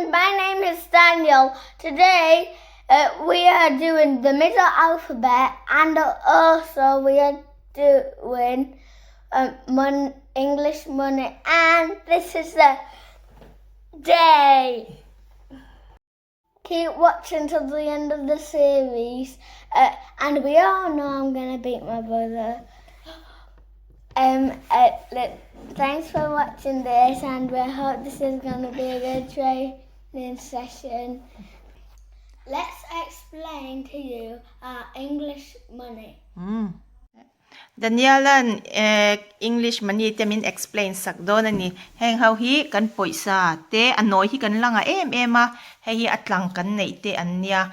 And my name is Daniel. Today uh, we are doing the middle alphabet and also we are doing um, mon English money and this is the day. Keep watching till the end of the series uh, and we all know I'm going to beat my brother. Um, uh, thanks for watching this and we hope this is going to be a good training session. Let's explain to you our English money. Mm. Daniela'n English money te min explain sak dawn a ni. Heng ho hi kan pawisa te a nawi hi kan la ngah em em a, hei hi a tlang kan neih te an nia.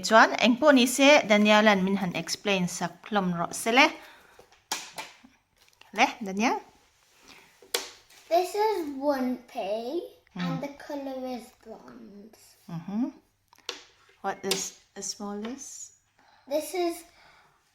Chuan engpawh ni se Daniela'n min han explain sak hlawm rawh se le. Le Daniel? This is 1p and the colour is bronze. What is the smallest? This is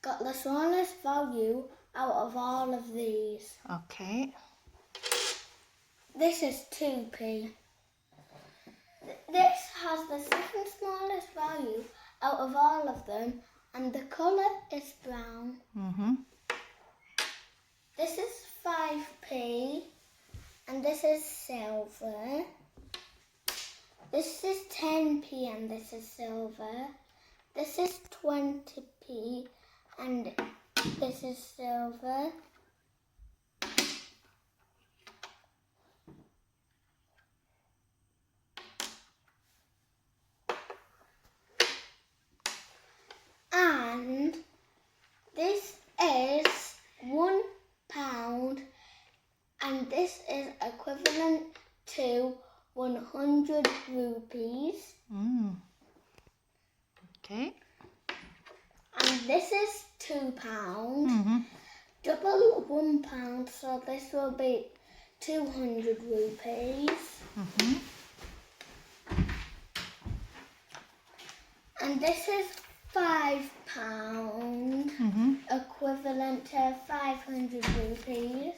got the smallest value out of all of these. Okay. This is 2p. This has the second smallest value out of all of them and the colour is brown. Mm -hmm. This is 5p and this is silver. This is 10p and this is silver. This is 20p and this is silver. And this is £1 and this is equivalent to 100 rupees. Mm. Okay. And this is £2. Mm -hmm. Double £1, so this will be 200 rupees. Mm -hmm. And this is £5, mm -hmm. equivalent to 500 rupees.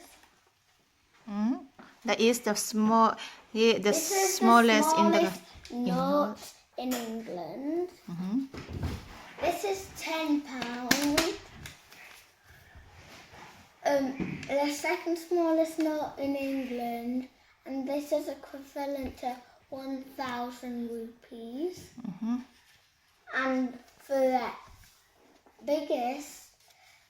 Mm. That is the small, the, the This is smallest, the in the smallest note in England. Mm -hmm. This is £10. Um, the second smallest note in England, and this is equivalent to 1,000 rupees. Mm -hmm. And for the biggest,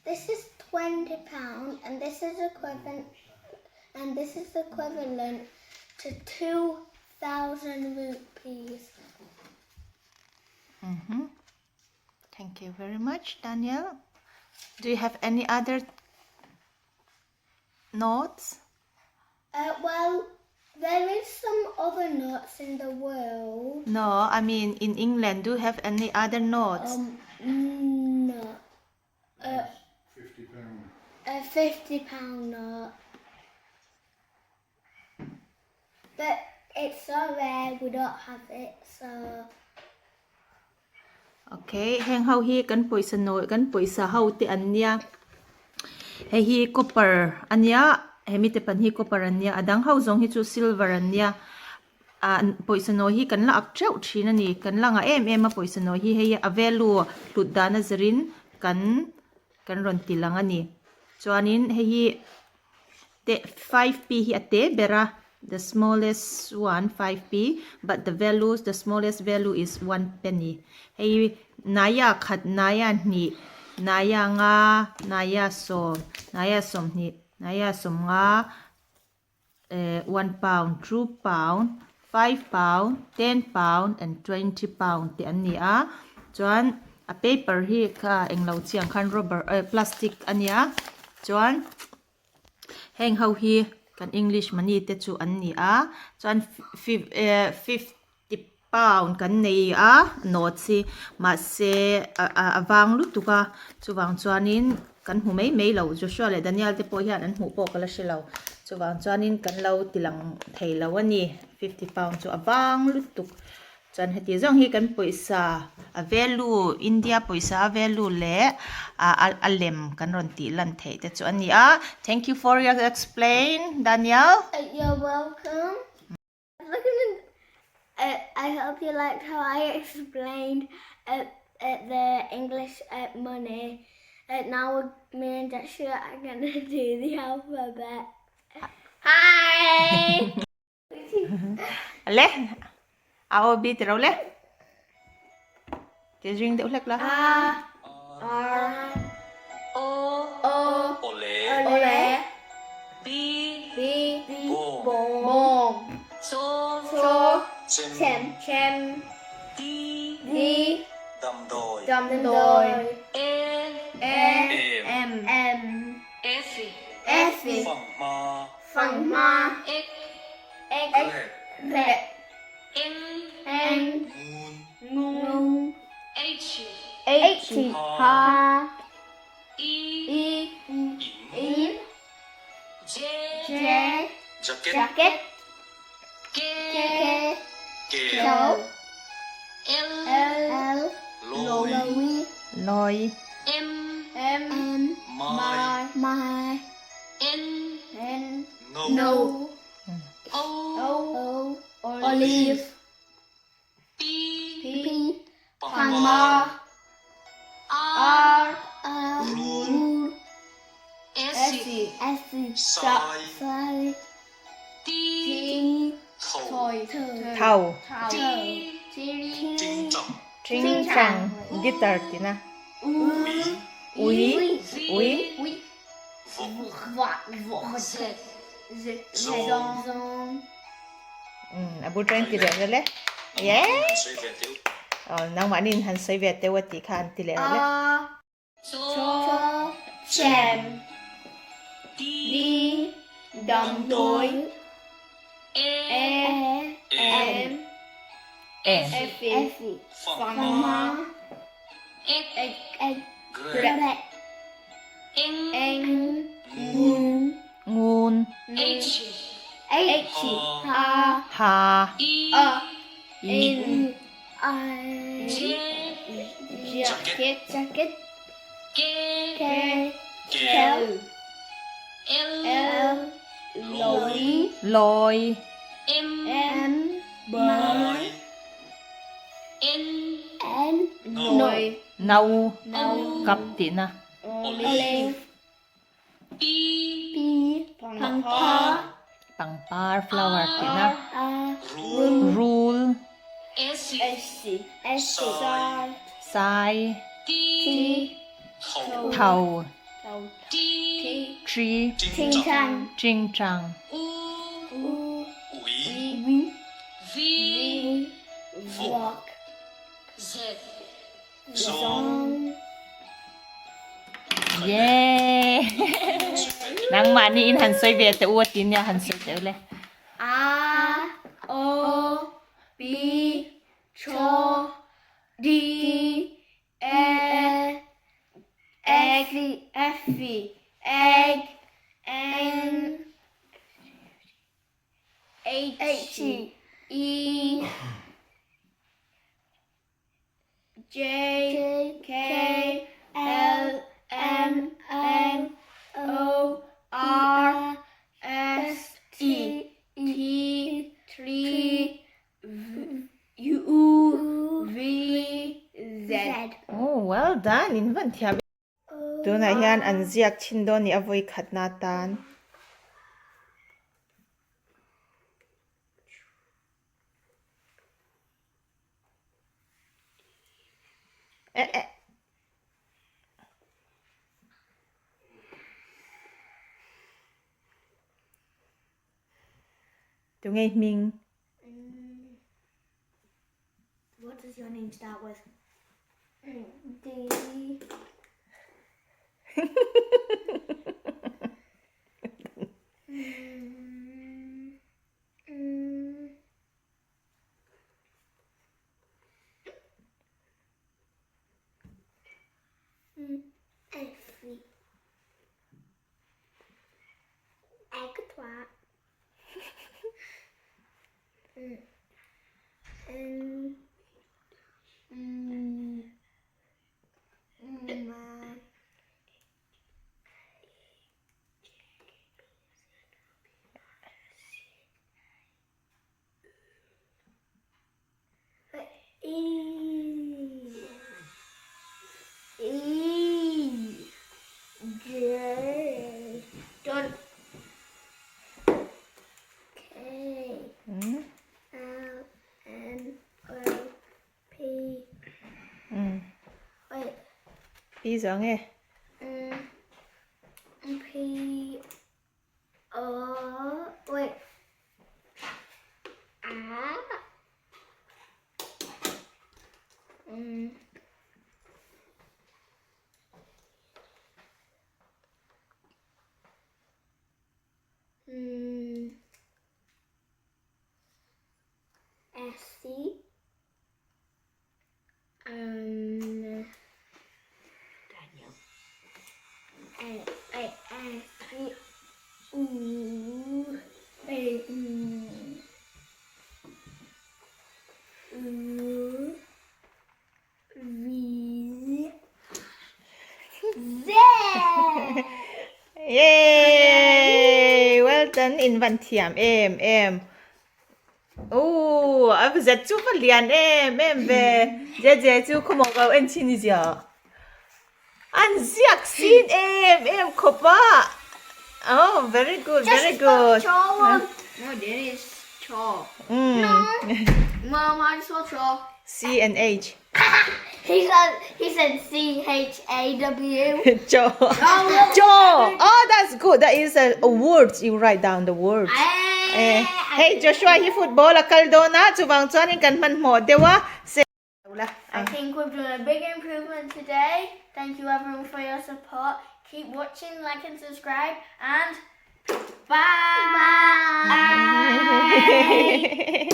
this is £20, and this is equivalent, and this is equivalent to 2,000 rupees. Mm -hmm. Thank you very much, Daniel. Do you have any other notes? Uh, well, there is some other notes in the world. No, I mean in England, do you have any other notes? Um, no. £50. A £50 note. But it's so rare, we don't have it, so... Okay, heng ho hi kan pawisa nawi kan pawisa ho te an nia. Hei hi copper ania, hemi te pan hi copper an nia, a dang ho zawng hi chu silver an nia. Ah pawisa nawi hi kan la ak teuh thin a ni, kan la ngah em em a pawisa nawi hi hei a value hlut dan a zirin kan kan rawn ti lang a ni. Chuanin hei hi te 5p hi a te ber a the smallest one 5p but the values the smallest value is 1 penny hei naya khat naya hnih naya nga naya sawm naya sawmhnih naya sawm nga eh 1 pound 2 pound 5 pound 10 pound and 20 pound te an ni a chuan a paper hi kha englo chiang khan rubber eh plastic a nia chuan heng ho hi kan english money te chu an ni a chuan eh 50 pound kan nei a notes hi mahse a vang lutuk a chuvang chuanin kan hmu mai mai lo Joshua leh Daniel te pawh hian an hmuh pawh ka la hre lo chuvang chuanin kan lo ti lang thei lo a ni 50 pound chu a vang lutuk chuan heti zawng hi kan pawisa a value India pawisa a value leh a lem kan rawn tih lan theih te chu a ni a thank you for your explain Daniel. You're welcome. I hope you liked how I explained uh, uh, the English uh, money. Uh, now me and Joshua are going to do the alphabet. Hi! Le a o b ti ro le ti ring deuh hlek la A R O O Ole Ole B B Bawng Bawng Chaw Chaw Chem Chem Chem D D Damdawi Damdawi E E M M F F Fanghma Fanghma X X Grep Grep N N Ngun Ngun H H H E E In In J J Jacket Jacket K K K K L L Loi Loi loi M M M Mai My N N No No O O Olive P P Pangpar R R Rul U S S Sai Sai T T Thầu thau T Chinh trọng ching chang guitar ti na Úy ui V ui Vục Z Z Zong a bul tang ti leh le yeah Suy về tiêu oh nangmahni in han sawi ve teuh a tih kha an ti leh le A Cho Chem D D Damdawi E E M M F F Fanghma Ma X X Grep N N N ngun H H H ha E i N I J Jacket Jacket K K K L L L Loi loi M M Mai N N Noi nau O kap tih na Olive P P Pangpar pangpar flower tih na A Rul rul S S S Sai sai T T Thầu thau T tree Chinh Chinh trọng Chang ching chang U U Úy V V V Vục Walk Z Zong yeah nangmahni in han sawi ve teuh a ti nia han sawi teuh le A O B Cho D E F F Egg N H E J K L M N O R S T T 3 U V Z. Oh, well done. In van thiam. Tunah hian an ziak thin dawn ni a vawi khatna tan. Eh eh. Tunge hming. What does your name start with? D. Mm, mm. Mm, F. Egg twat. Mm. N. Mm. Mm, P zawh nge? P O wait A mm. Mm. S C Um, Daniel. A A S C U A M U V Z. Yay! Well done in van thiam em em. Ooh, a zet chu va lian em em ve. Jeje chu khawmaw ko en chin i zia. An ziak sin em em khawp a. Oh, very good, very good. Chaw one. No, there is chaw. Mm. No. Mom, I saw chaw. C and H. He said he said C H A W. Chaw. Chaw. Oh, that's good. That is a, a word. You write down the words. Eh, hey Joshua hi football a kal dawn a, chuvang chuanin kan hmanhmawh deuh a. Se I think we've done a big improvement today. Thank you everyone for your support. Keep watching, like and subscribe and bye. Bye.